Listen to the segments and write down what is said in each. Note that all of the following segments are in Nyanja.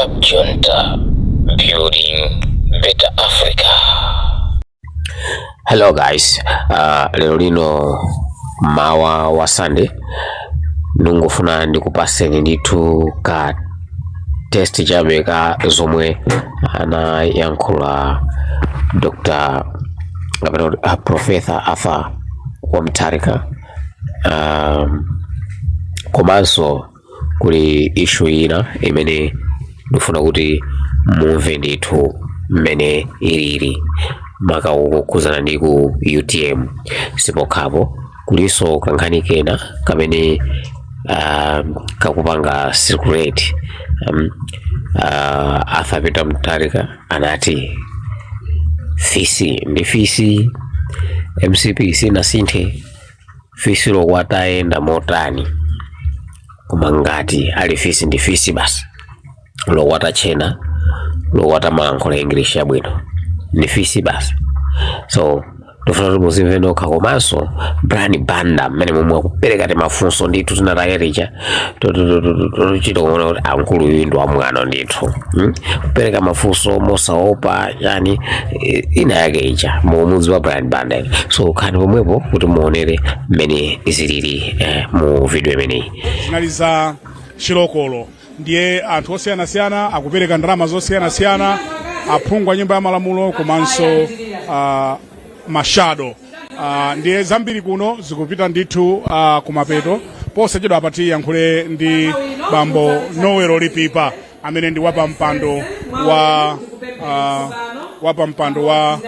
Cab Junta, building better Africa. Hello guys, lero lino mawa wa Sunday ndingofuna ndikupaseni ndithu ka taste chabe ka zomwe anayankhula Dr. kapena kuti, Professor Arthur Mutharika, komanso kuli issue ina imene ndifuna kuti mumve ndithu mmene ilili maka kukhuzana ndi ku UTM. Sipokhapo, kulinso kankhani kena kamene kakupanga circulate. Arthur Peter Mutharika anati fisi ndi fisi, MCP sinasinthe, fisi lokwatayenda motani, koma ngati ali fisi ndi fisi basi, lokwata chena, lokwata malankhula English yabwino, ndi fisi basi. So ndifuna kuti muzimve nokha. Komanso Brian Banda mmene momwe akupereka timafunso ndithu tinatake tija tochita kuona kuti ankulu uyu ndi wamwano ndithu, Kupereka mafunso mosaopa yani, ina yake ija mumudzi wa Brian Banda ino. So khani pomwepo kuti muonere mmene zilili mu video imeneyi. Zinali za chilokolo, ndiye anthu osiyanasiyana akupereka ndalama zosiyanasiyana, aphungu a Nyumba ya Malamulo komanso ma shadow. Ndiye zambiri kuno zikupita ndithu kumapeto. Posachedwa apa tiyankhule ndi bambo Noel Lipipa amene ndi wapampando wa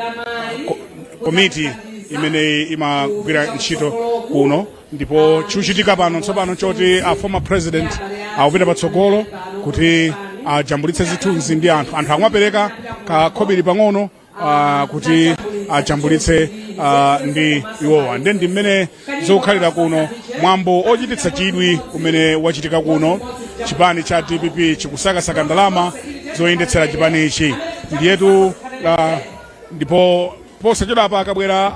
komiti imene imagwira ntchito kuno. Ndipo chikuchitika pano tsopano choti a former president akupita patsogolo kuti ajambulitse zithunzi ndi anthu. Anthu akumapereka kakhobiri pang'ono kuti ajambulitse ndi iwowa. Ndiye ndi mmene zikukhalira kuno, mwambo ochititsa chidwi umene wachitika kuno. Chipani cha DPP chikusakasaka ndalama zoyendetsera chipanichi. Ndiyetu ndipo posachedwa apa akabwera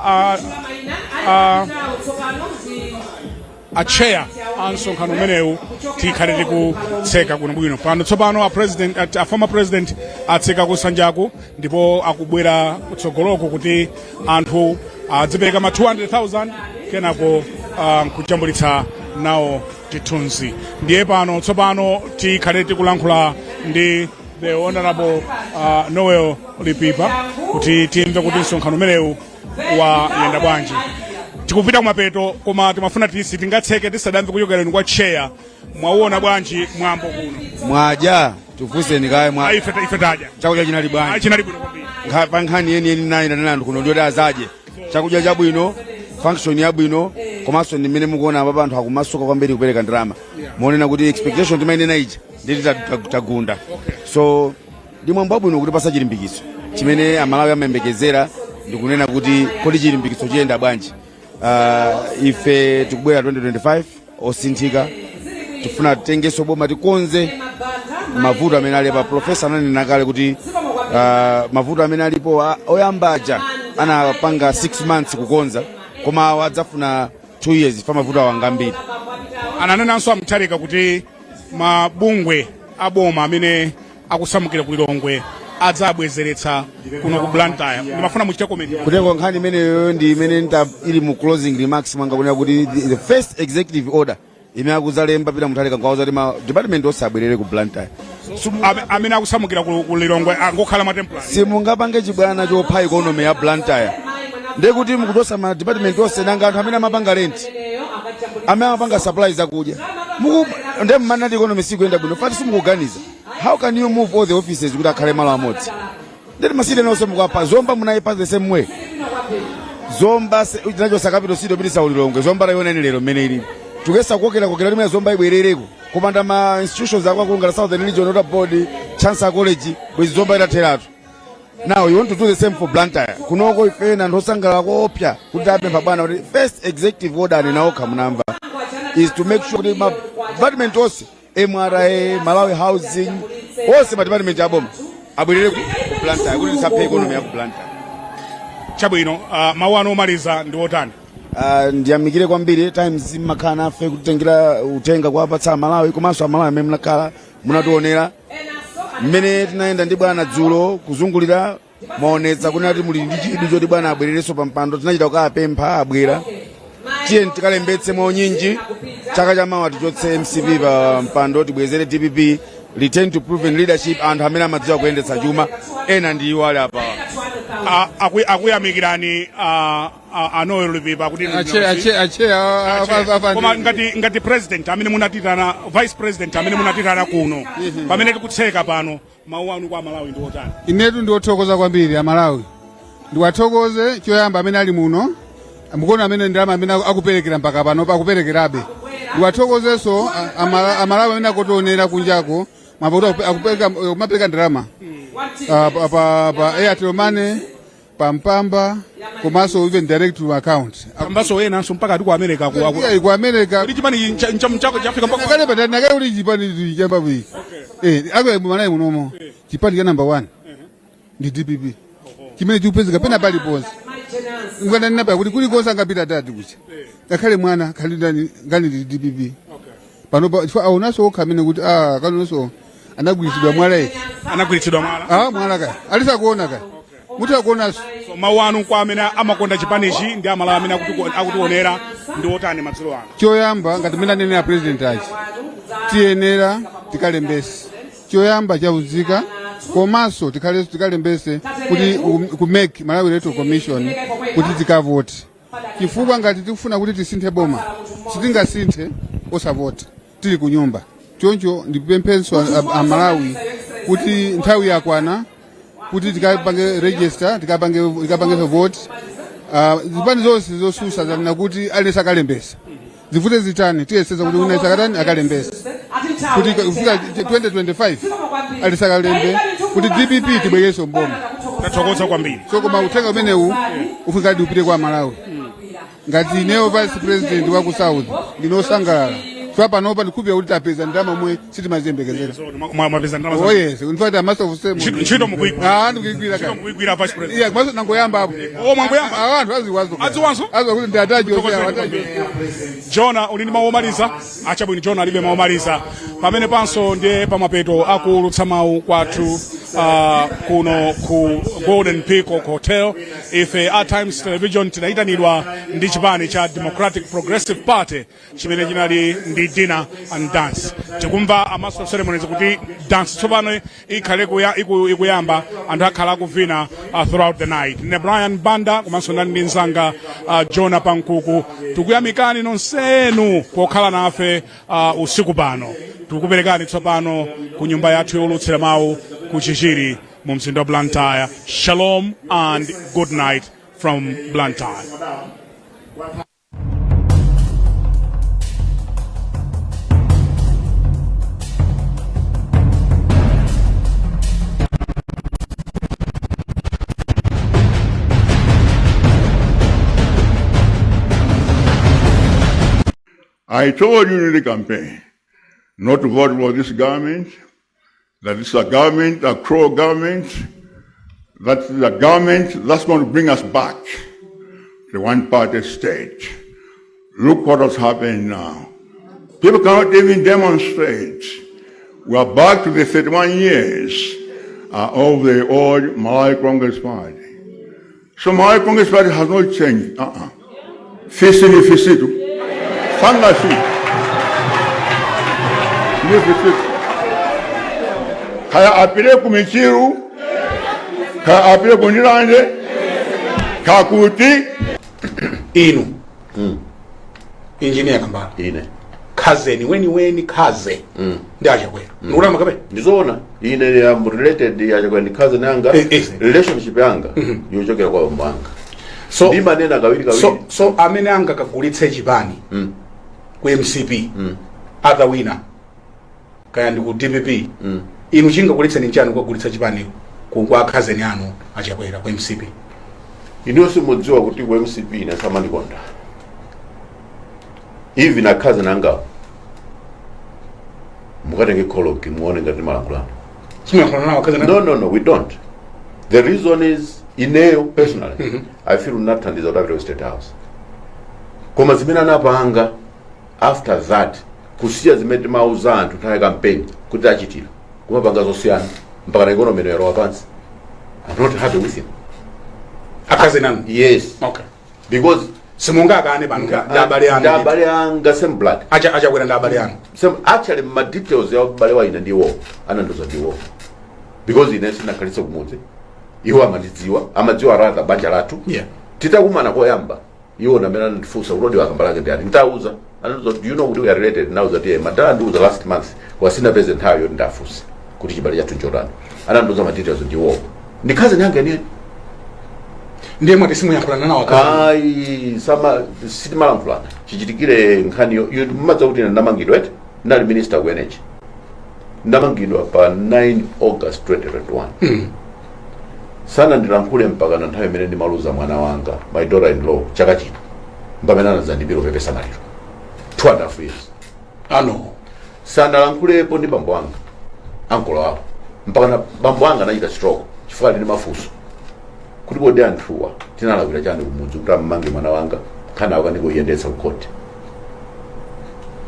a chair a msonkhano umenewu, tikhale tikutseka kuno bwino. Pano tsopano a former president atseka kusanjaku ndipo akubwera kutsogoloko kuti anthu adzipereka ma 200,000, kenako nkujambulitsa nawo chithunzi. Ndiye pano tsopano tikhale tikulankhula ndi the Honorable Noel Lipipa kuti timve kuti msonkhano umenewu wayenda bwanji. Tikupita kumapeto, koma timafuna tisi tingatseke tisadamve kuchokera inu kwa chair. Mwauona bwanji mwambo kuno? Mwadya? Tifunseni kaye mwa. Ah, ife tadya. Chakudya chinali bwanji? Ah, chinali bwino kwambiri. Pa nkhani yeniyeni nayi nanena anthu kuno ndiyoti azadye chakudya chabwino, function yabwino, komanso ndi mmene mukuona apa anthu akumasuka kwambiri kupereka ndalama, monena kuti expectation timayinena ija nditi tagunda. So ndi mwambo wabwino kuti pasa chilimbikitso chimene Amalawi amayembekezera, ndikunena kuti kodi chilimbikitso chiyenda bwanji? Ife tikubwera 2025 osinthika, tifuna titengenso boma, tikonze mavuto amene alipo. Professor ananena kale kuti mavuto amene alipo oyamba aja anapanga 6 months kukonza, koma awa adzafuna 2 years fa mavuto awa ngambiri. Ananenanso amutharika kuti mabungwe aboma amene akusamukira ku Lilongwe adzabwezeretsa kuno ku Blantyre. Ndimafuna muchite comment. Kutenga nkhani imeneyo ndi imene ili mu closing remarks mwanga, kunena kuti the first executive order imene akuzalemba Peter Mutharika nkawauza kuti ma department onse abwerere ku Blantyre. Amene akusamukira ku Lilongwe angokhala ma temporary. Simungapange chibwana chopha economy ya Blantyre ndekuti mukuchosa ma department onse. Nanga anthu amene amapanga rent, amene amapanga supply zakudya, nde mmanati economy sikuyenda bwino fati simukuganiza. How can you move all the offices kuti akhale malo amodzi? Ndeti ma city nonse mukapha Zomba, munayipha the same way. Zomba tinachosa capital city opitisa Ulilongwe. Zomba tayionani lero mmene ili, tikuyesa kukokera kokera limwe Zomba ibwerereko. Kupanda ma institutions akuluakulu ngati Southern Region Water Board, Chancellor College, bwezi Zomba itatheratu. Now you want to do the same for Blantyre. Kunoko ife na anthu osangalala koopsa kuti apempha bwana kuti first executive order, anena okha munamva, is to make sure kuti ma department onse, MRA, Malawi Housing, onse ma department aboma abwerere ku Blantyre kuti tisaphe economy ya ku Blantyre. Chabwino, mawu anu omaliza ndi otani? Ndiyamikire kwambiri Times, mmakhala nafe kutengera uthenga kuwapatsa Amalawi, komanso Amalawi amene munakhala munationera. Mmene tinayenda ndi bwana dzulo kuzungulira, mwaonetsa kunena kuti muli ndi chidwi choti bwana abwererenso pa mpando. Tinachita kukapempha, abwera. Tiye tikalembetse mwaunyinji. Chaka chamawa tichotse MCP pa mpando, tibwezere DPP, return to proven leadership, anthu amene amadziwa kuyendetsa chuma. Ena ndi iwo ali apa. Akuyamikirani a Noel Lipipa kuti Ache ache ache Koma ngati president amene munatitana, vice president amene munatitana kuno, pamene tikutseka pano, mawu anu kwa Malawi ndi otani? Inetu ndiwothokoza kwambiri Amalawi. Ndiwathokoze choyamba amene ali muno, mukuona amene ndalama amene akuperekera mpaka pano akuperekerabe. Ndiwathokozenso Amalawi amene akutionera kunjako, mwamva kuti akupereka ndalama pa Airtel Money, pa Mpamba, komanso even direct to account. Ambaso enanso mpaka ati ku America Iya, ku America. Kuti chipani chako chafika mpaka Kale patali nakale kuti chipani chamba bwiki. Akwe Malawi munomo chipani cha number 1 ndi DPP chimene chikupezeka pena paliponse. Ngananena pa kuti kulikonse angapita tati kucha, ngakhale mwana khali ndani ngani ndi DPP pano chifukwa aonanso okha amene kuti kanonso anagwiritsidwa mwala eti. Anagwiritsidwa mwala. Mwala kaya alisakuona kaya muti akuonanso. So, mawu anu kwa amene amakonda chipanichi ndi Amalawi amene akutionera ndi otani madzulo ano? Choyamba, ngati mmene anenera president achi, tiyenera tikalembese choyamba chauzika, komanso tikhale tikalembese kuti ku MEC, Malawi Electoral Commission, kuti tikavote, chifukwa ngati tikufuna kuti tisinthe boma sitingasinthe osavota tili ku nyumba. Choncho ndipemphenso Amalawi kuti nthawi yakwana kuti tikapange register, tikapange vote. Zipani zonse zosusa zanena kuti aliyense akalembesa. Zivute zitani, tiyeseza kuti wina sakatani akalembesa kuti kufika 2025 alisakalembe kuti DPP tibwereso mboma. Tathokoza kwambiri. So koma uthenga umenewu ufunikadi upite kwa Malawi. Ngati ineyo vice president wa ku South, ndinosangalala chifukwa panopa ndikupira kuti tapeza ndalama momwe sitimaziyembekezera. So, mwapeza ndalama Oh yes, in fact, a master of ceremony. Ntchito mukuigwira. Ndikuigwira Ntchito kale. mukuigwira, vice president. Iya, komanso nangoyamba apo. Oh, mwangoyamba? Anthu aziwazo. Aziwanso? Aziwa kuti ndi ataji Thokozeni osiya ataji. Kwambiri. Jona, uli ndi mawu omaliza? Achabwino, Jona alibe mawu omaliza. Pamene panso ndiye pamapeto akuulutsa mawu kwathu kuno ku Golden Peacock Hotel. Ife a Times Television tinayitanidwa ndi chipani cha Democratic Progressive Party chimene chinali ndi dinner and dance. Tikumva a master of ceremonies kuti dance tsopano ikhale ikuyamba, anthu akhala akuvina throughout the night. Ndine Brian Banda, komanso ndali ndi mzanga Jona Pankuku. Tikuyamikani nonsenu pokhala nafe usiku pano. Tikukuperekani tsopano ku nyumba yathu yowulutsira mawu ku Chichiri mu mzinda wa Blantyre. Shalom and good night from Blantyre. I told you in the campaign not to vote for this government, that this is a government, a cruel government, that is a government that's going to bring us back to the one-party state. Look what has happened now. People cannot even demonstrate. We are back to the 31 years of the old Malawi Congress Party. So Malawi Congress Party has not changed. Uh-uh. Fisi ni fisitu. Sangasinthe. Ni fisitu. Kaya apite ku Michiru, kaya apite ku Ndirande, kakuti Inu Engineer Kambala, Ine. Cousin weni cousin ndi Achakwera, ndikulama kape? Ndizoona, ine am related, Achakwera ndi cousin yanga. Relationship yanga yochokera kwa bambo anga. So ndimanena kawiri kawiri. So amene angakagulitse chipani ku MCP atawina, kaya ndi ku DPP, inu chingagulitseni nchani kukagulitsa chipani kwa cousin anu Achakwera ku MCP? Inuyo simudziwa kuti ku MCP ine samandikonda, even a cousin angawo. Mukatenge call log muone ngati malankhulano. Simuyankhulana nawo cousin anu? No, no, no, we don't. The reason is, ineyo personally I feel nathandiza kuti apite ku State House, koma zimene anapanga after that, kusiya zimene timauza anthu nthawi ya campaign kuti achitira, kumapanga zosiyana. Mpaka na economy yalowa pansi. I'm not happy with him. A cousin anu? Yes. Okay. Because Simungakane pano, ndi abale anu. Ndi abale anga, same blood. Achakwera ndi abale anu. Same, actually ma details ya ubale wa ine ndiwo anandiuza ndiwo, because ine sinakhalitse kumudzi, iwo amandidziwa, amadziwa rather banja lathu. Titakumana koyamba, iwo namene anandifunsa kuti odi akambalake ndi ati, nditauza anandiuza, "Do you know kuti we are related?" Ndauza kuti madala andiuza last month, kwa sinapeze nthawi yoti ndafunsa kuti chibale chathu nchotani. Anandiuza ma details ndiwo, ndi cousin yanga yeniyeni. Ndiye mwati simuyankhulana nawo akazi? Ayi, sama sitimalankhulana chichitikire nkhaniyo. Mmadza kuti ine ndamangidwa eti, ndali minister ku Energy, ndamangidwa pa 9 August 2021. Sanandilankhule mpaka na nthawi imene ndimaluza mwana wanga, my daughter in law, chaka chino, mpamene anadzandipira kupepesa maliro, 2.5 years. Ano. Sanalankhulepo ndi bambo anga, ankolo awo, mpaka na bambo anga anachita stroke chifukwa ali ndi mafunso kuti kodi anthuwa tinalakwira chani kumudzi kuti ammange mwana wanga, nkhani awo kandikuyendetsa ku court.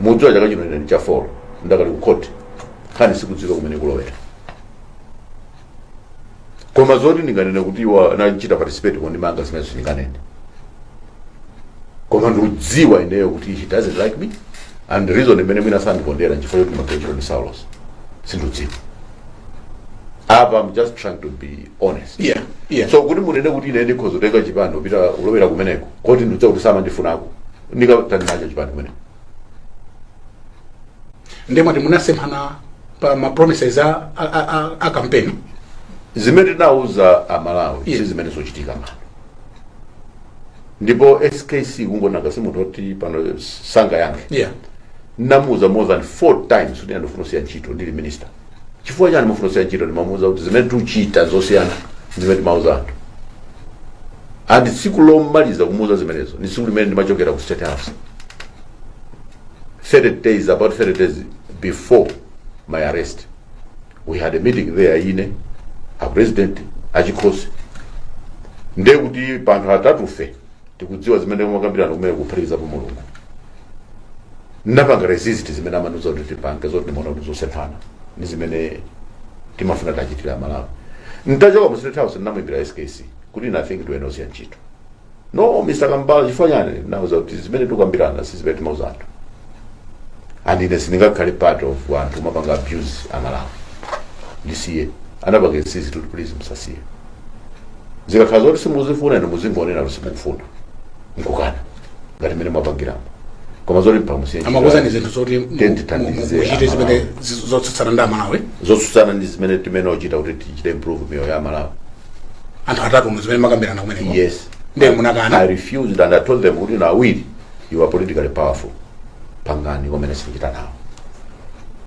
Mudzi wa chaka chino ine ndi cha 4 ndakali ku court, nkhani sikudziwika kumene kulowera. Koma zoti ndinganene kuti iwo anachita participate kundimanga, zimene sindinganene, koma ndikudziwa ineyo kuti he doesn't like me, and the reason imene mwina sandikondera nchifukwa choti ndimagwira ndi Saulos, sindidziwa. Apa I'm just trying to be honest. So kuti munene kuti ine ndikhoza kutenga chipani upita ulowera kumeneko, koti ndidza kuti samandifunako, ndikatani nacho chipani kumeneko? Ndiye mwati munasemphana pa ma promises a campaign? Zimene tinauza Amalawi si zimene zochitika pano. Ndipo SKC kungonanga si munthu oti pano sangayankhe. Namuuza more than four times kuti ndifuna kusiya ntchito ndili minister. "Chifukwa chani mufuna kusiya ntchito?" Ndimamuuza kuti zimene tikuchita zosiyana zimene timauza anthu. And tsiku lomaliza kumuuza zimenezo ni tsiku limene ndimachokera ku State House, 30 days, about 30 days before my arrest. We had a meeting there, ine, a president, achikhosi. Ndiye kuti panthu atatufe tikudziwa zimene kumakambirana kumene, kuphatikizapo Mulungu. Ndapanga resist zimene amanuza kuti tipange, zoti ndimaona kuti zosemphana ndi zimene timafuna tachitira Malawi. Ntachoka mu State House, ndinamuimbira SKC kuti ine I think ndiyenera ntchito. "No, Mr Kambala, chifukwa chani?" Ndinauza kuti zimene tikukambirana si zimene timauza anthu, and ine sindingakhale part of anthu umapanga abuse Amalawi, ndisiye. Anapanga insist kuti please musasiye, zikakhala zoti simuzifuna ine muzingonena kuti simukufuna nkukana ngati mmene mwapangiramo, koma zoti mpaka musiye ntchito. Amakuuzani zinthu zoti Tendithandize muchite zimene Amalawi. zotsutsana ndi Amalawi? Zotsutsana ndi zimene timene ochita kuti tichite improve miyoyo ya Amalawi. Anthu atatu mu zimene makambirana kumeneko? Yes. Ndiye munakana? I refused and I told them kuti na awiri, you are politically powerful, pangani, komene sindichita nawo.